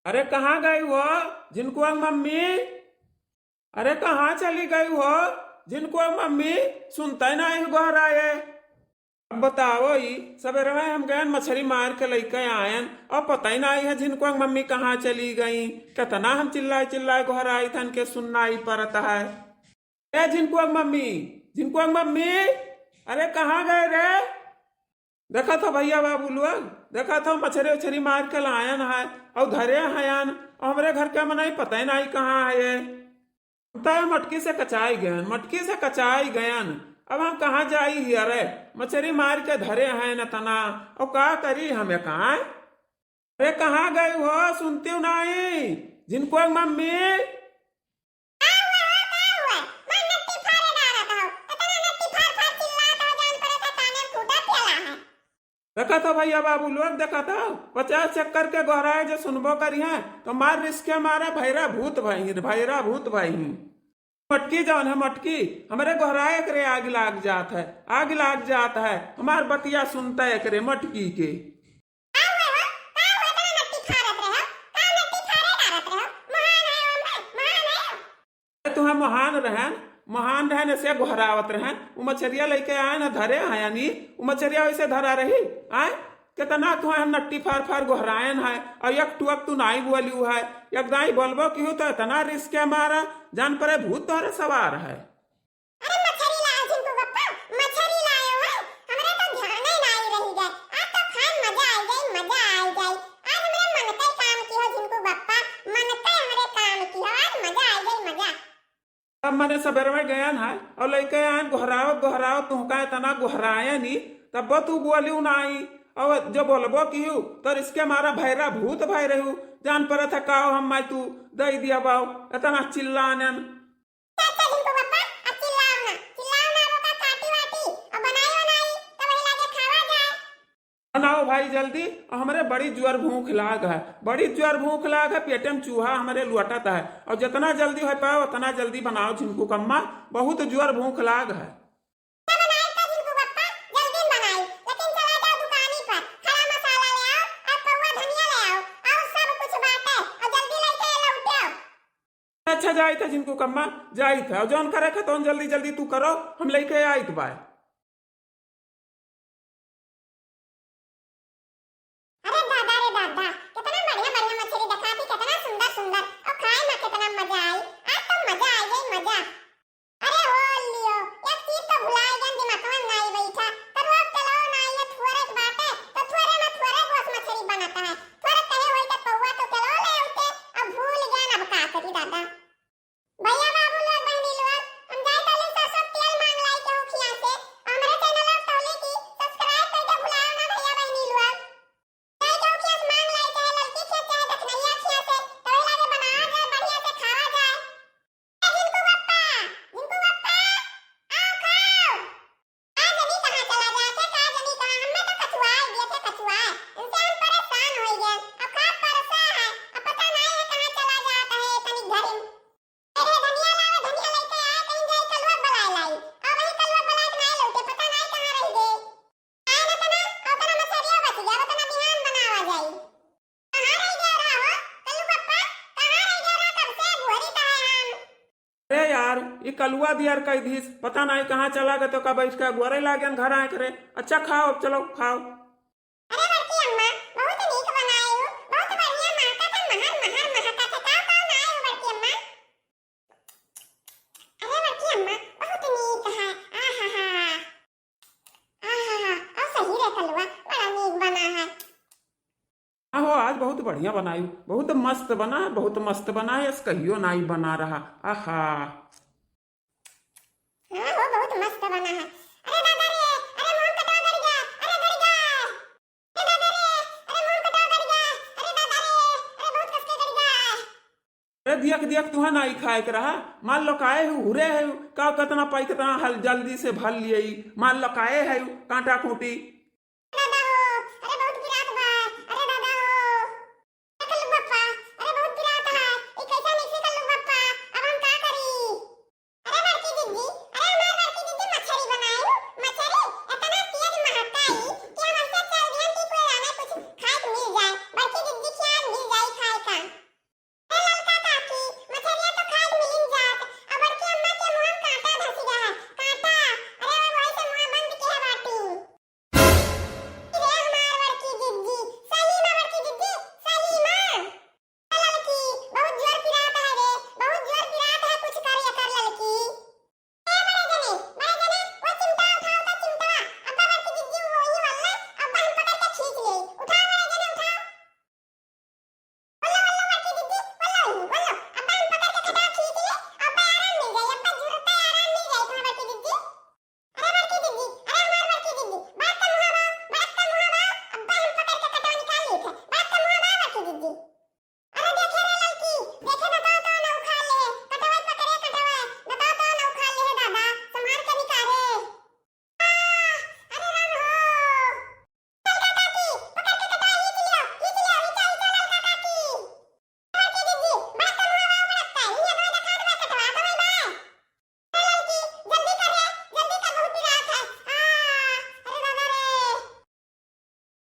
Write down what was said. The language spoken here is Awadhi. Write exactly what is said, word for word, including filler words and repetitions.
अरे कहाँ गई हो झिनकुआ क मम्मी? अरे कहाँ चली गई हो झिनकुआ क मम्मी? सुनतै नाहीं गोहराए। अब बताओ ई, सबेरवे हम गयन मछरी मार के लइके आयन, अब पतै नाहीं है झिनकुआ क मम्मी कहाँ चली गई। केतना हम चिल्लाए चिल्लाए गोहराइत हन, के सुन नाहीं परत है। ए झिनकुआ क मम्मी, झिनकुआ क मम्मी, अरे कहाँ गए रे? देखत हो भइया बाबू लोग, देखत हो मछरी उछरी मार के लायन है अउ धरे हयन, अउ हमरे घर के मनई पतै नाहीं कहाँ है ये। तय मटकी से कचाई गयन, मटकी से कचाई गयन। अब हम कहाँ जाई हियरे? मछरी मार के धरे हयन एतना, अउ का करी हम एकाय? अरे कहाँ गई हो, सुनतिउ नाहीं? झिनकुआ क मम्मी। का हुआ हो, का हुआ? मन नट्टी फारे डारत हो, एतना नट्टी फार फार चिल्लात हो, जान पड़त है काने में फूटा प्याला है। देखत हो भइया बाबू लोग, देखत हो, पचास चक्कर के गोहराए जे सुनबो करिहैं, तो मार रिस के मारे भैरा भूत भइहीं, भैरा भूत भइहीं। मटकी जौन है मटकी, हमरे गोहराए करे आग लाग जात है, आग लाग जात है, हमार बतिया सुनतै एकरे मटकी के। का हुआ हो? का हुआ एतना नट्टी फारत रहे हो? का नट्टी फारे डारत रहे हो? महान है हो हमरे, महान है हो। अरे तुहें मोहान रहन, मोहान रहन, ऐसे गोहरावत रहन। उ मछरिया लइके आयन, धरे हयनी, उ मछरिया वैसे धरा रही, आय? केतना तुहें हम नट्टी फार फार गोहरायन है, अउ एक टुअक तू नाहीं बोलिउ है, एक दाईं बोलबो किहू तो एतना रिस के मारा, जान परे भूत तोहरे सवार है। अरे मछरी लाए झिनकू बप्पा, मछरी लाए हो, हमरे तो ध्यान ही नाहीं रही गए। आज तो खाए मजा आ जाई, मजा आ जाई। आज हमरे मन के काम किहो झिनकू बप्पा, मन के हमरे काम किहो, आज मजा आ जाई, मजा। अब मने सबेरवे गयन है अउ लइके आयन गोहरावत गोहरावत, तुहका एतना गोहरायनी, तब्बो तू बोलिउ नाहीं। अउ जो बोलबो किहू तो रिस के मारा भैरा भूत भय रहू, जान परत है काओ हम मैं तू दइ दिया बाओ एतना चिल्लानन। अच्छा, अच्छा, झिनकू बप्पा, अब चिल्लाओ ना, चिल्लाओ ना, अब ओका काटी वाटी, अब बनाई वनाई, तब वही लागे खावा जाए। बनाओ भाई जल्दी, हमरे बड़ी जोर भूख लाग है, बड़ी जोर भूख लाग है, पेटे में चूहा हमरे लुअटत है, अउ जितना जल्दी होइ पाए उतना जल्दी बनाओ झिनकू कम्मा, बहुत जोर भूख लाग है। ना बनाई तो झिनकू बप्पा, जल्दी में बनाई, लेकिन चला जाओ दुकानी पर, खड़ा मसाला ले आओ, अउ पौवा धनिया ले आओ, अउ सब कुछ बाटे, अउ जल्दी लइके लौटे आओ। अच्छा, जाइत है झिनकू कम्मा, जाइत है। अउ जौन करे के तौन जल्दी जल्दी तू करो, हम लइके आइत बाय। अरे दादा रे दादा, केतना बढ़िया बढ़िया मछरी देखात ही, केतना सुंदर सुंदर, अउ खाए में केतना मजा आई। आज तो मजा आ जाई, मजा। अरे हो लियो, एक चीज तो भुलाए गन, दिमागवा में नाई बैठा। तो रोज चलो ना, ये थोरे के बाटे, तो थोरे में थोरे गोस मछरी बनत है। थोरे कहे होई तो पौवा तो चलो ले आउते, अब भूल गन, अब का करी दादा। भैया बाबू लोग, बहनी लोग, हम जाए ताली सरसों तेल मांग लाई केहू खिया से, हमरे channel अब तौले की subscribe करके भुलाओ ना भैया बहनी लोग। चाहे केहू खिया से मांग लाई, चाहे ललकी खिया, चाहे दखनैया खिया से, तवे लागे बनावा जाए, बढ़िया से खावा जाए। ए झिनकू बप्पा, झिनकू बप्पा, आओ खाओ। का जनी कहाँ चला जात है, का जनी कहाँ, हमें तो कचुआए दिए थे, कचुआए। इनसे हम परेशान हो गए। अब का परसा है, अब पता नहीं है कहाँ चला जात है, तनी घर में। अरे धनिया लावे, धनिया लेके आए, कहीं जाए कलुआ बुलाए लाई। अब वही कलुआ बुलाए के नहीं लौटे, पता नहीं कहाँ रह गए। आए न तना, अब तना मछरिया बच गया, अब तना बिहान बनावा जाई। कहाँ रह गया रहा हो, कल्लू पप्पा? कहाँ रह गया रहा? कब से घूरी तो है हम। अरे यार, ये कलुआ दियर कह दीस, पता नहीं कहाँ चला गए, तो का बैठ के अगुआरे लागन घर आए करे। अच्छा खाओ, अब चलो खाओ। अरे बड़की अम्मा, बहुत नीक बनाए हो, बहुत बढ़िया महका था, महर महर महका था। का का बनाए हो बड़की अम्मा? अरे बड़की अम्मा, बहुत नीक है। आहा हा, आहा हा, और सही रे कलुआ, बड़ा नीक बना है। हाँ हो, आज बहुत बढ़िया बनाई, बहुत मस्त बना है, बहुत मस्त बना है, ऐस कहियो नाई बना रहा। आहा। हाँ हो, बहुत मस्त बना है। अरे दादा रे, अरे मुंह कटा गड़ गया, अरे गड़ गया। अरे दादा रे, अरे मुंह कटा गड़ गया, अरे दादा रे, अरे बहुत कस के गड़ गया। अरे दियक दियक तुहा नाई खाए के रहा, मान लो काए हु, हुरे है, का कितना पाई कितना हल जल्दी से भर लिए, मान लो काए है, कांटा खूंटी। दादा हो, अरे बहुत गिरात बा, अरे दादा हो। कल्लू बप्पा, अरे बहुत गिरात है, ई कैसा नीचे कल्लू बप्पा, अब हम का करी? अरे बड़की दीदी, अरे हमार बड़की दीदी मछरी बनाई, मछरी इतना तेज महकाई कि हम ऐसे चल दियन कि कोई आने कुछ खाए के मिल जाए। बड़की दीदी क्या मिल जाए खाए का?